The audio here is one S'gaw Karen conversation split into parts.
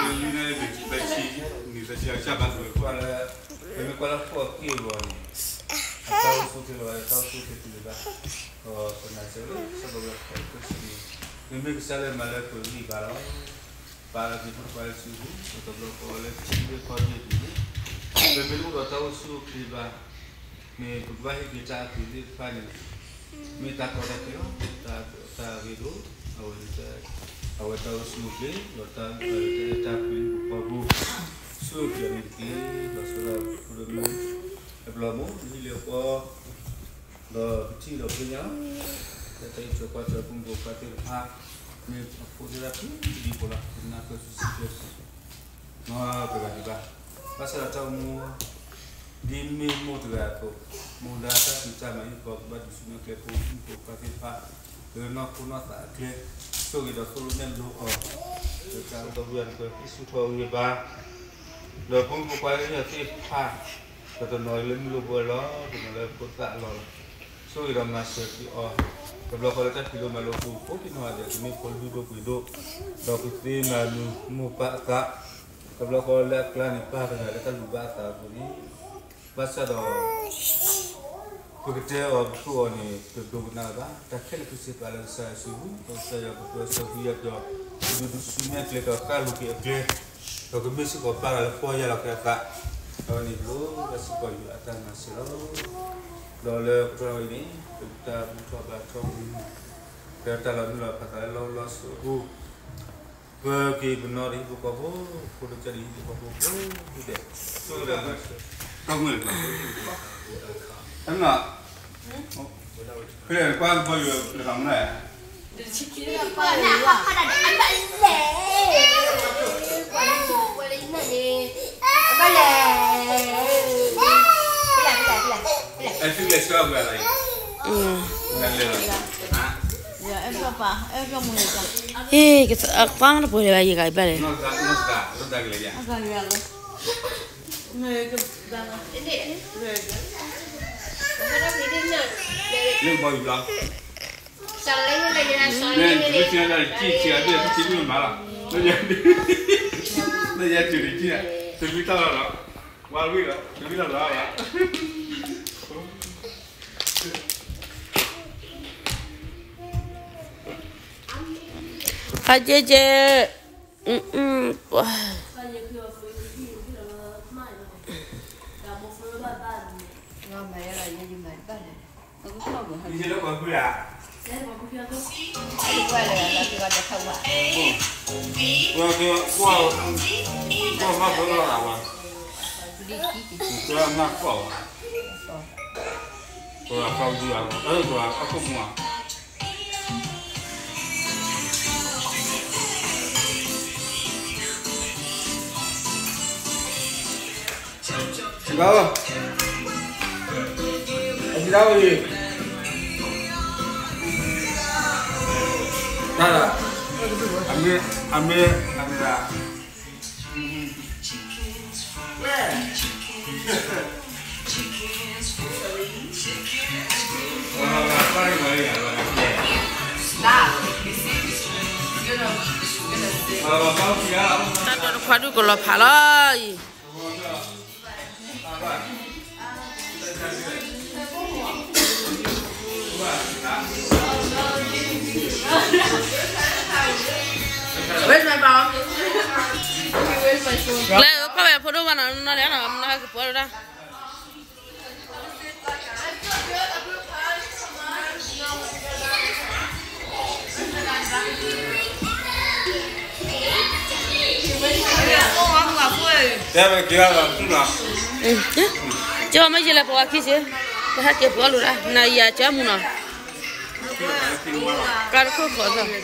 နံၤသၢဆံ, နံၤသၢဆံအကစၢ်ဘါထုကဖၣ်လၢ ပမ့ၢ်ကွၢ်လၢဟီၣ်က့ၢ်အဂီၢ်န့ၣ် အတၢ်အိၣ်ဆူၣ်အိၣ်ချ့လီၤ, တၢ်အိၣ်ဆူၣ်အိၣ်ချ့တုၤလၢဘၣ်, ဒီးပနာ်စၢၤလၢဆၢကတီၢ်ခဲလၢာ်ခဲဆ့န့ၣ် မ့မ့ၢ်ကစၢ်လၢမၤလၢပဂံၢ်ဘါလီၤ. ပာ်လီၤက့ၤဖိခွါလၢစုပူၤ ဒီးတဘျီဃီလၢထံဂ့ၢ်ကီၢ်ဂ့ၢ်အပူၤန့ၣ် ပမ့ၢ်တအိၣ်ဒီးတၢ်အိၣ်ဆူၣ်အိၣ်ချ့ဘၣ် မ့ၢ်ပကဘၣ်ဟ့ၣ်က့ၤတၢ်အုၣ်က့ၤသ့ၣ်တဖၣ်န့ၣ် မ့ၢ်တၢ်ကီတၢ်ခဲလီၤ. တၢ်ဂ့ၢ်ဒိၣ် အဝဲ အဝဲတၢ်အိၣ်ဆူၣ်အိၣ်ချ့ ဒီးတၢ်အဲၣ်တၢ်ကွံပူၤ ဆူၣ်အိၣ်ချ့န့ၣ်တက့ၢ်. ဒီးဆိၣ်ဂ့ၤဖိဒိၣ်မုၣ် အဘျီမုၢ် နဟံၣ်လၢဃီ ဒီးပထံၣ်ဒီးပသ့ၣ်ညါ လၢတၢ်အံးထွဲကွၢ်ထွဲဖိမုၣ်ဖိခွါသ့ၣ်တဖၣ် မ့ၢ်အဖိသ့ၣ်တဖၣ်ဖံးဒံဖိလီၤ ကနၢ်ပၢၢ်စုစ့ၢ်ကီး မ်ပဂၤဒံးဘၣ်. ဘၣ်ဆၣ်ဒီးတၢ်အိၣ်မူ ဒ်မ့ၢ်မိၢ်တဂၤအသိး မိၢ်ဒါတၢ်ဖံးတၢ်မၤဟံၣ်ဃီ ကဘၣ်ဒုးဆူၣ်န့ၢ်ကျဲဖိမုၣ်ဖိခွါသ့ၣ်တဖၣ် လၢနီၢ်ခိနီၢ်သးအကျဲ ဆိၣ်ဂ့ၤဒီးသိၣ်လိနဲၣ်လိအီၤ လၢတၢ်အၢၣ်လီၤဂံၢ်အီၤတကဲ ကစူၣ်ထီၣ်ဂံၢ်ဘါ ဒီးဖိမုၣ်ဖိခွါလၢညါသ့ၣ်တဖၣ် ဒီးတနီၤလၢမုၢ်လၢဘှီလီၤ တနီၤလၢဖိသၣ်အလီၢ်လီၤ. ဆိၣ်ဂ့ၤဒီးမၤစၢၤက့ၤအီၤ တဘျီဃီလၢတၢ်ဖံးလိမၤလိပူၤ ဖိသ့ၣ်နီၣ်ဒီး ကမ့ၢ်ဖိလုၢ်ဒိၣ်ပှ့ၤဒိၣ် ဒီးကသ့မၤနုၤမိၢ်ပၢ်အသး တဘျီဃီလၢအကျါန့ၣ် ပၢ်တဂၤလၢတၢ်လူၤဘၣ်အသးအပူၤန့ၣ် ဘၣ်ဆၣ်ဒီး ပကတဲအီၤပခိၣ်အီၤန့ၣ် တဒိကနၣ်လၢၤဘၣ်. တၢ်ခဲလၢာ်ကစ့ၢ်ပာ်လၢကစၢ်ယွၤစုပူၤ ဒီးကစၢ်ယွၤကပၢၤဆၢဃံယၤဒီး ကဒုးဒုးဆူၣ်နဲၣ်ကျဲဒီးဃၣ်လိၤက့ၤအကျဲ ဒီးကမ့ၢ်စ့ၢ်ကီးပၢ်တဂၤလၢပီၢ်ယၢ်လီၤက့ၤအသး အဝဲန့ၣ်လိၣ်ဘၣ်စ့ၢ်ကီးယွၤအတၢ်မၤစၢၤလီၤ. ဒီးလၢကတီၢ်အံၤန့ၣ် ပတၢ်ဘူၣ်ထီၣ်ဘါထီၣ်မူ လၢတၢ်လီၤမုၢ်လီၤဖးသးလၢလီၢ်လီၢ်ဆိးအပူၤ ပက့ၤပနီၣ်တဟံၣ်ဖိဃီဖိ ဖိဒိၣ်ကၢ်တဟံၣ်ဖိဃီဖိ ဖိဒိၣ်ဒဲး ဆိၣ်ဂ့ၤဒီးမၤစၢၤ တၢ်မုၢ်လၢ် ဖဲလဲၣ်ကွၢ်ကဘီယူၤလၢမူနီၤ အဲသုလဲၤဆှၢအဝဲလီၤ ဟ့ၣ် အကွၢ်တပှဲၤလၢၤဘၣ် ယဂၤအံၤဘၣ်လဲၣ် လၢကဘီယူၤလီၤ မ့ၢ်တဆံဒၣ်တဆံဆံအဘ့ၣ်တဆံမ့ၢ်မၤလီၤ လၢယၤတုၤတဆံ တမံတၢ်လီၤလီၤ ဝါဝံၤလီၤ တမံတၢ်လီၤလီၤ အကဲကဲ ပှၤ ယလၢပှၤကွံာ်ဧါ ပှၤက ပှၤမၤဖျိလီၤလၢဝဲ ပှၤမၤဖျိလီၤ ပှၤဖျိဒံဧါ ပှၤအခိၣ်မူဧါ စံးဘၣ်ဧၢ, အစံးဘၣ်ဧၢ, တၢ်လၢ, အမ့ၢ်, အမ့ၢ်, အမ့ၢ်ဒၣ်, တၢ်ဒိးတခွါဒုးကလီၤဖးလီၤအံၤ ကျဲဧၢ ကွၢ်ဝဲဖိဒိၣ်ဘၣ်နီၤ နီၤလၢနီၤ နီၤဟဲကပှဲၤလၢဒၣ် တဲဝဲက့ၤလီၤ, ကၠီမ့ၢ်ယလဲၤပှၤခံစ့, ပဟဲက့ၤပှၤလိာ်ဒၣ်, နၤယၤကၠီမူနီၤ, ကါတခိၣ်ခိၣ်သ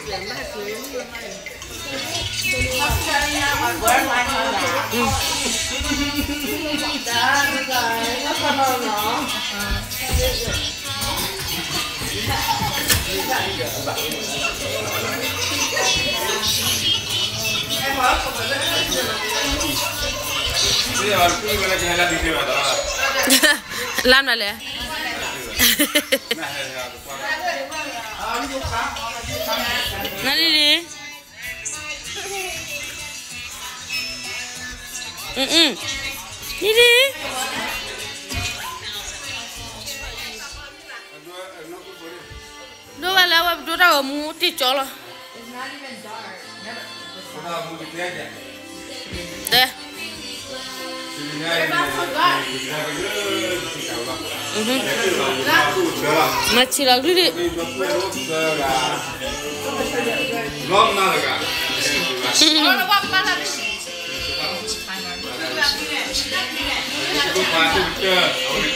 ီ လါနၤလဲၣ်, နၤလံလံ. နံၤဒံး, ဒိၣ်ဝဲလၢအဝဲပဒိၣ်တၢ်ဂီၤမူ တံၢ်ကၠီလီၤ. တဲ, မၤဆံးလီၤ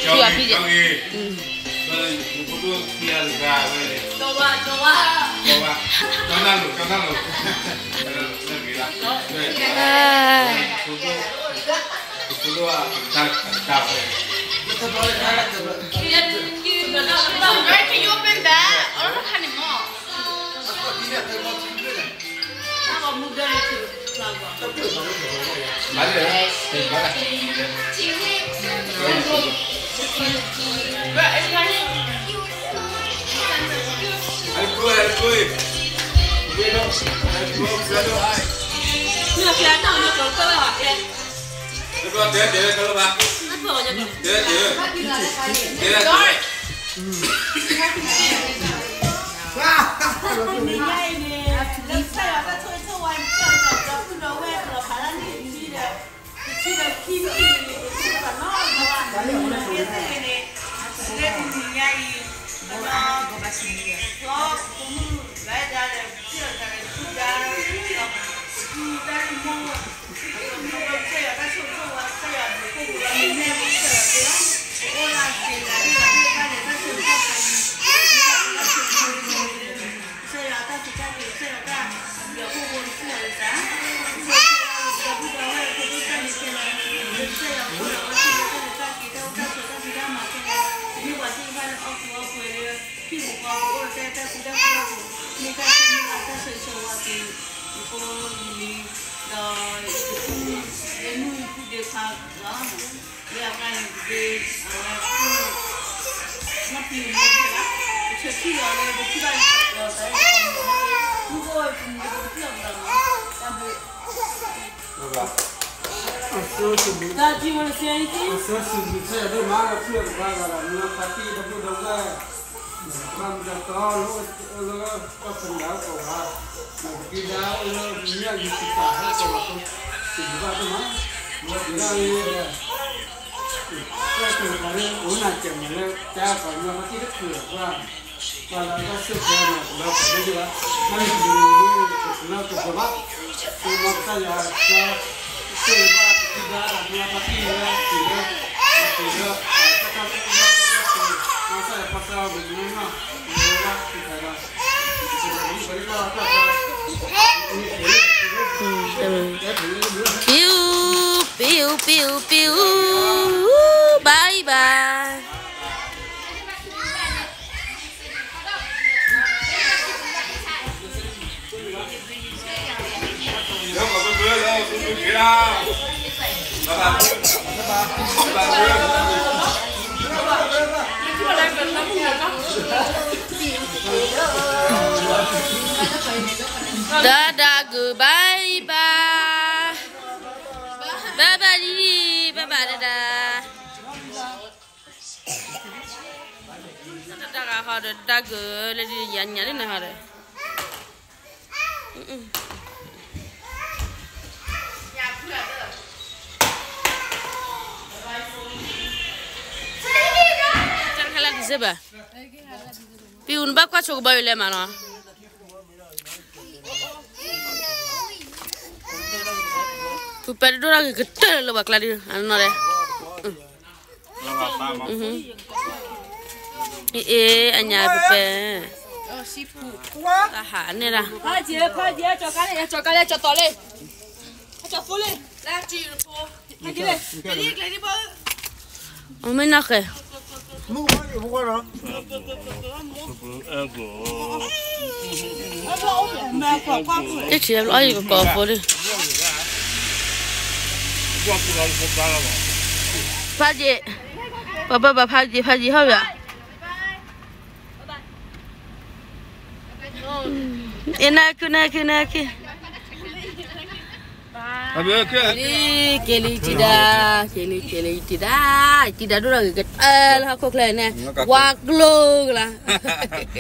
ကလုၢ်ဒံး. Piu, piu, piu, piu. Bye bye. Dada goodbye bye. Bye bye လံ, bye bye ဒဒါ. တၢ်ဂၤဟီဒီး တၢ်ဂၤလၢဒုးယၤညါလံနဟီဒီး တၢ်ခါလၢ December ပံၤအူနဘၣ်ကွၢ်ဆိကဘီယူၤလဲၤမးနီၤ. ပူၤပဲတဒိၣ်တၢ်ဂ့ၤကတၢၢ်လၢပှၤကျါဒုး အနီၢ်ဒဲး. အ့ၣ် အညါပူၤပဲ တၢ်ဟးန့ၢ်ဒၣ် အမ့ၢ်နီၢ်ဃဲ တထံၣ်လၢအီၣ်ယကကိးဖိလံ ဖးယံာ်, ပှၤဘၣ်ဘၣ်ဖးယံာ် ဖးယံာ်ဟီၣ်ယၤ, အ့ၣ် နၤခု နၤခု နၤခု. က့ၤလံ က့ၤလံ ယတံၤဒါ, က့ၤလံ က့ၤလံ ယတံၤဒါ, ယတံၤဒါဒိၣ်ထီၣ်ဂ့ၤကတၢၢ်လၢဟီၣ်ခိၣ်ချၢန့ၣ်, ဝါကျိၤကလါ,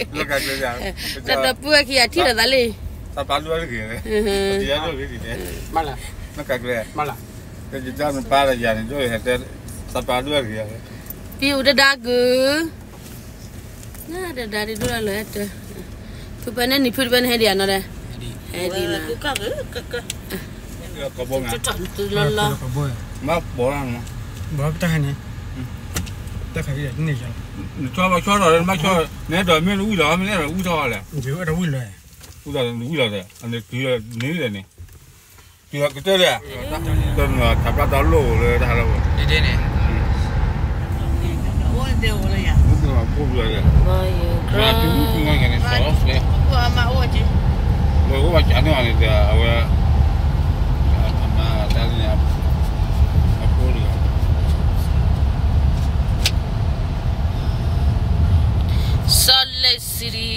တၢ်တပှဲၤခံဂၤထံၣ်လိာ်သးလံ, သးပှၢ်ဒိၣ်တဂ့ၤ, တံၤဒါဒိၣ်ဂ့ၤဒ်န့ၣ်, နကကျဲ, တံၤဒါနပၢ်ဒီးယၤန့ၣ်ဒိၣ်, သးပှၢ်ဒိၣ်တဂ့ၤ, ပံၤအူတဒါကုၤ နတဒါဒ်ဒိၣ်လၢလၢတၢ်, ဖုပၢ်န့ၣ်နံၤဖုတပၢ်န့ၣ်ဟဲဒံးဧါနီၤဒီး, ဟဲဒံးနီၤ, လီၤလီၤ, ဘၣ်ပတၢ်ဟဲန့ၣ်, တၢ်ခးန့ၣ်, နဆီဘၣ်ဆီဒီး နဘၣ်ဆီ, နအဲၣ်ဒိးမ့ၢ်နဝံၣ်လီၤ မ့ၢ်နအဲၣ်ဒိးဝံၣ်ထီၣ်လီၤ, ဝံၣ်လီၤ, နဝံၣ်လီၤဒီး အန့ၣ်တုၤလီၤန့ၣ်လဲၣ်န့ၣ် တုၤလီၤကတၢၢ်လံဧါ, တၢ်နုာ်ထးပျၢ်တၢ်လိၣ်လၢတၢ်လၢ, ဖိဘျီ, ဝဲအိၣ်ဘၣ်ကးန့ၢ်အီၤန့ၣ်ဒီး အဝဲ, အမၤတၢ်န့ၣ်, အဖိတဂၤ, Salt Lake City,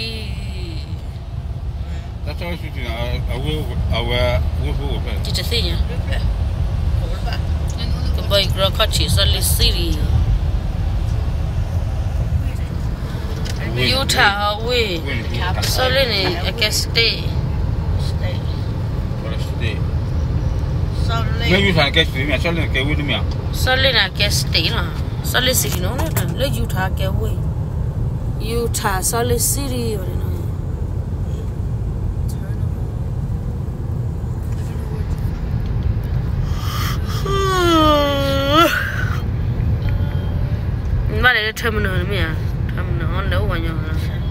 Salt Lake City, အဝဲ, အဝဲ, တသ့ၣ်ညါ, ကဘီယူၤကြီခီၣ်ထံး Salt Lake City, Utah အဝ့ၢ်, Salt Lake န့ၣ် အကဲ state, Salt Lake န့ၣ် Salt Lake န့ၣ် အကဲ state လီၤ, Salt Lake န့ၣ် အကဲ state လီၤ, Salt Lake City နီၤ, လၢ Utah အကဲဝ့ၢ်, Utah Salt Lake City ဝဲန့ၣ်နီၤ, ဘၣ်လဲၤလၢ terminal န့ၣ်မ့ၢ်ဧါ, terminal အီၤလဲၤအိၣ်ဝဲညီ,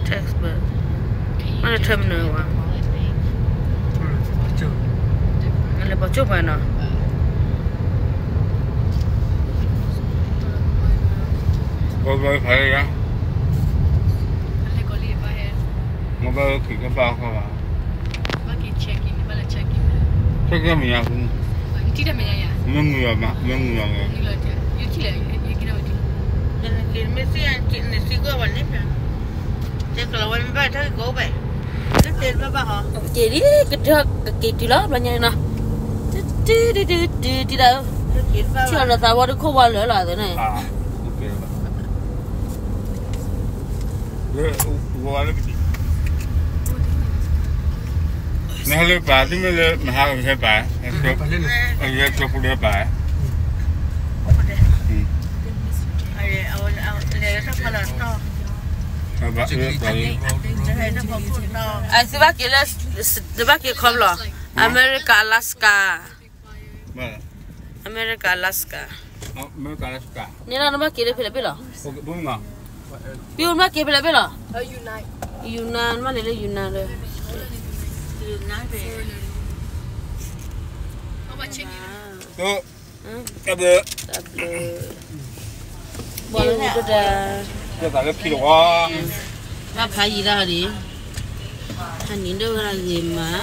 tax ဘၢ, ဘၣ်လၢ terminal ဝဲ, လဲၤပိာ်ကၠိၣ်ပှၤနီၤ, ဘၣ်ဖးလဲၣ်ယါ, မ့ၢ်ဘၣ်လၢခံကဘၣ်ဃီဘၣ်, ဆဲကဲမ့ၢ်ယါ, မ့ၢ်မုာ်ယီၤမး, မ့ၢ်မုာ်ယီၤ, မ့ၢ်သံကွၢ်ဝဲန့ၣ်, က့ၤလံ, ကက့ၤတုၤလီၤ ဘျီညါန့ၣ်နီၤ, တုၤတုၤတုၤတုၤတုၤဒီး, ထံၣ်အီၤဒီးသးဝီတခိၣ်ဝါလၢာ်လီၤသန့ၣ်, နဟဲလၢပၢ် တမ့ၢ်လၢမဟါကဟဲပၢ်, ယဟဲကၠီဖိဒီးပၢ်, အသုဘၣ်က့ၤလၢ, သုဘၣ်က့ၤခီဖျိ, အမဲရကၤ Alaska, အမဲရကၤ Alaska, န့ၣ်လီၤ နဘၣ်က့ၤလၢဖဲလဲးဘ့ၣ်လီၤ, ပယိၤနဘၣ်က့ၤဖဲလဲးဘ့ၣ်လီၤ, ယူနန်, နဘၣ်လဲၤလၢယူနန်လၢ, တၢ်ဘျုး, တၢ်ဘျုး, ဘၣ်လၢနတၢ်, ဘၣ်ဖးယံၤဒၣ်ဒံး, ဟးနံၤဒိၣ်ဝဲဒၣ်ဂ့ၤမး,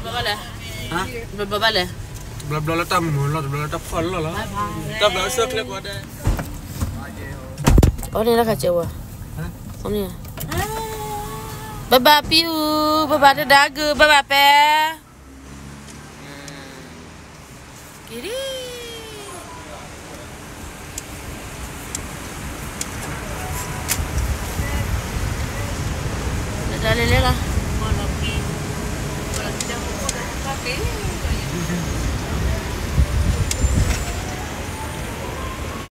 ဘျီဘျီလဲၣ်, ဘျီဘျီလၢတၢ်မုာ်လီၤ တဘျီလၢတၢ်ဖှီၣ်လီၢ်လီၤ, တၢ်ဘျုးအဆၢကျဲကိးဂၤဒဲး, အီၤန့ၣ်လၢခါစၢၤဝဲ, အီၤန့ၣ်, ဘၣ်ဘၣ်ပံအူ, ဘၣ်ဘၣ်တဒါကုၤ, ဘၣ်ဘၣ်ပဲ က့ၤလံ, တဒါလဲၤလဲၤလီၤ,